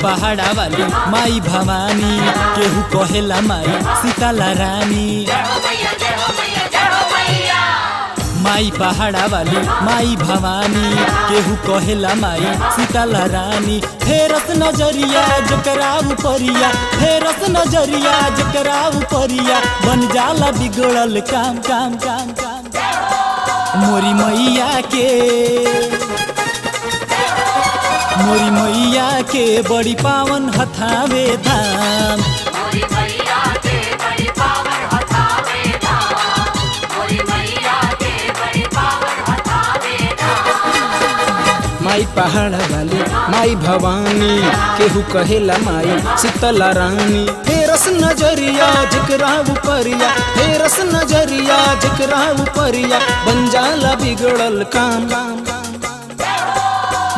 पहाड़ा वाली माई भवानी, केहू कहेला माई सीताला रानी। माई पहाड़ा वाली माई भवानी, केहू कहेला माई सीताला रानी। फेरस नजरिया जकरा उपरिया, फेरस नजरिया जकरा उपरिया, बन जाला बिगड़ल काम काम काम काम। मोरी मैया के, मोरी मैया के बड़ी पावन हथावे धाम। मोरी मैया के बड़ी पावन हथावे धाम। मोरी मैया के बड़ी पावन हथावे धाम। माई पहाड़ वाली माई भवानी, केहू कहेला माई शीतला रानी। फेरस नजरिया जकरा उपरिया, फेरस नजरिया जकरा उपरिया, बन जाला बिगड़ल काम।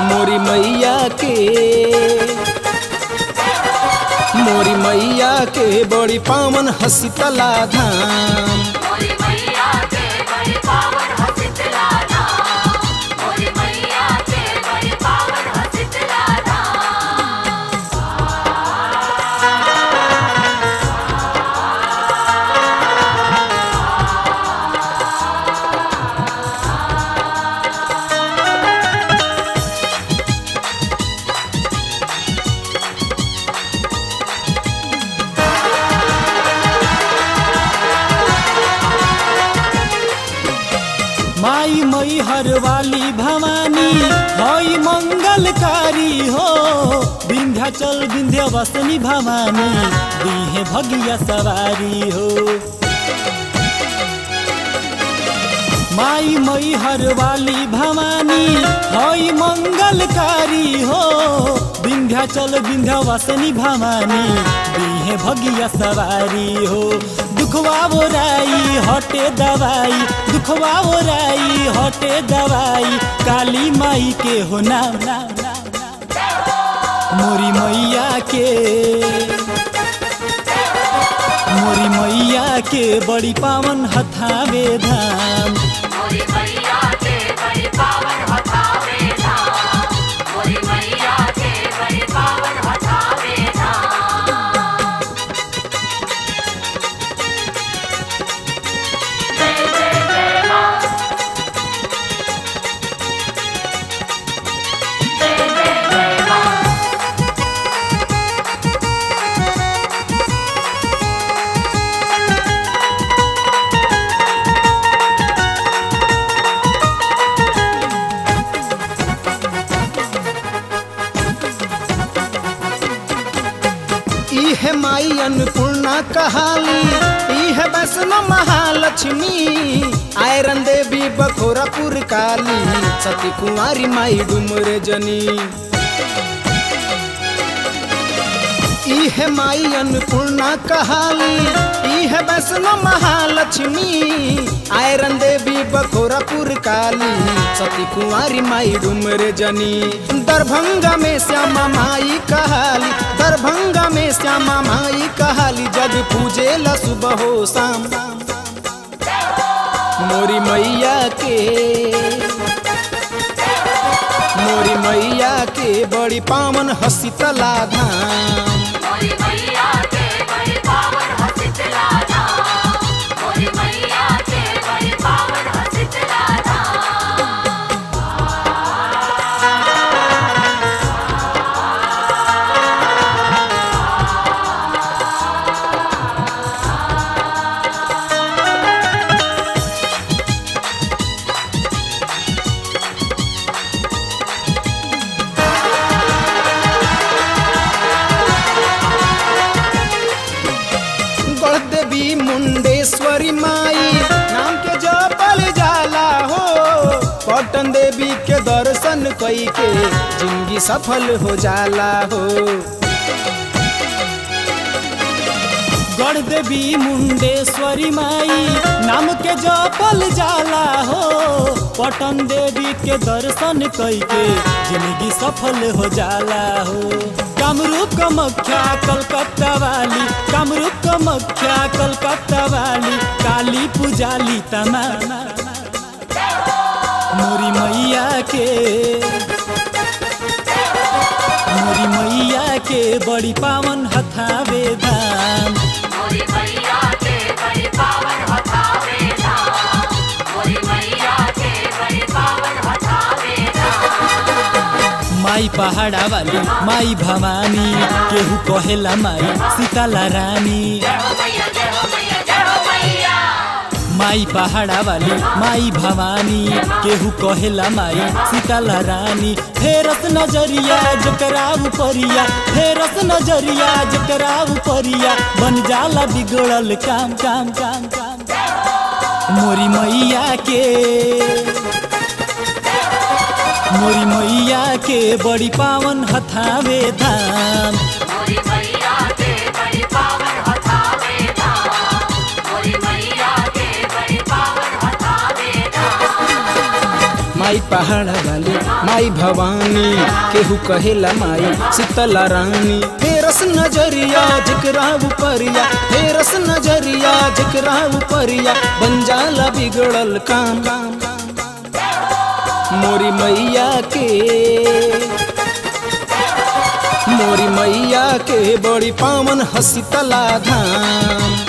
मोरी मैया के, मोरी मैया के बड़ी पावन हसीतला धाम। मोरी मैया के बड़ी पावन हसीतला धाम। मोरी मैया के बड़ी पावन हसीतला धाम। माई मई हर वाली भवानी हई मंगलकारी हो, विंध्याचल विंध्यवासिनी भवानी दीहे भगिया सवारी हो। माई मई हर वाली भवानी हई मंगलकारी हो, विंध्याचल विंध्यवासिनी भवानी दीहे भगिया सवारी हो। दुखवा राई हटे दवाई, दुखवा राई हटे दवाई, काली माई के हो नाम। मोरी मैया के, मोरी मैया के बड़ी पावन हथावे धाम। मोरी मैया के बड़ी पावन हथावे धाम। मोरी मैया के बड़ी पावन हथावे धाम। जय जय जय मां, जय जय जय मां। इहे माई अन्नपूर्णा कहाली, इहे वैष्णो महालक्ष्मी, आयरन देवी बखोरापुर काली, सती कुंवारी माई डुमर जनी। इहे माई अन्नपूर्णा कहाली, इहे वैष्णो महालक्ष्मी, आयरन देवी बखोरापुर काली, सती कुंवारी माई डुमर जनी। दरभंगा में श्यामा माई कहाली, दरभंगा में श्यामा माई कहाली, जग पूजेला सुबह हो शाम। मोरी मैया के, मोरी मैया के बड़ी पावन हसीतला धाम। मोरी मैया के बड़ी पावन हसीतला धाम। मोरी मैया के बड़ी पावन हसीतला धाम। गढ़ देवी मुंडेश्वरी माई नाम के जपल जाला हो, पटन देवी के दर्शन कई के जिंदगी सफल हो जाला हो। गढ़ देवी मुंडेश्वरी माई नाम के जपल जाला हो, पटन देवी के दर्शन कई के जिंदगी सफल हो जाला हो। कामरूप कामाख्या कलकत्ता वाली, कामरूप कामाख्या कलकत्ता वाली, काली पुजाली तमा। मोरी मैया के, मोरी मैया के बड़ी पावन हथावे धाम। मोरी मैया के बड़ी पावन हथावे धाम। मोरी मैया के बड़ी पावन हथावे धाम। माई पहाड़ा वाली माई भवानी, केहू कहेला माई सीताला रानी। जय हो मैया जय हो मैया जय हो मैया। माई पहाड़ा वाली माई भवानी, केहू कहेला माई सीताला रानी। फेरस नजरिया जकरा उपरिया, फेरस नजरिया जकरा उपरिया, बन जाला बिगड़ल काम काम काम काम। मोरी मैया के, मोरी मैया के बड़ी पावन हथावे धाम। मोरी मैया के बड़ी पावन हथावे धाम। मोरी मैया के बड़ी पावन हथावे धाम। माई पहाड़ा वाली माई भवानी, केहू कहेला माई शीतला रानी। फेरस नजरिया जकरा उपरिया, फेरस नजरिया जकरा उपरिया, बन जाला बिगड़ल काम। मोरी मैया के, मोरी मैया के बड़ी पावन हसीतला धाम।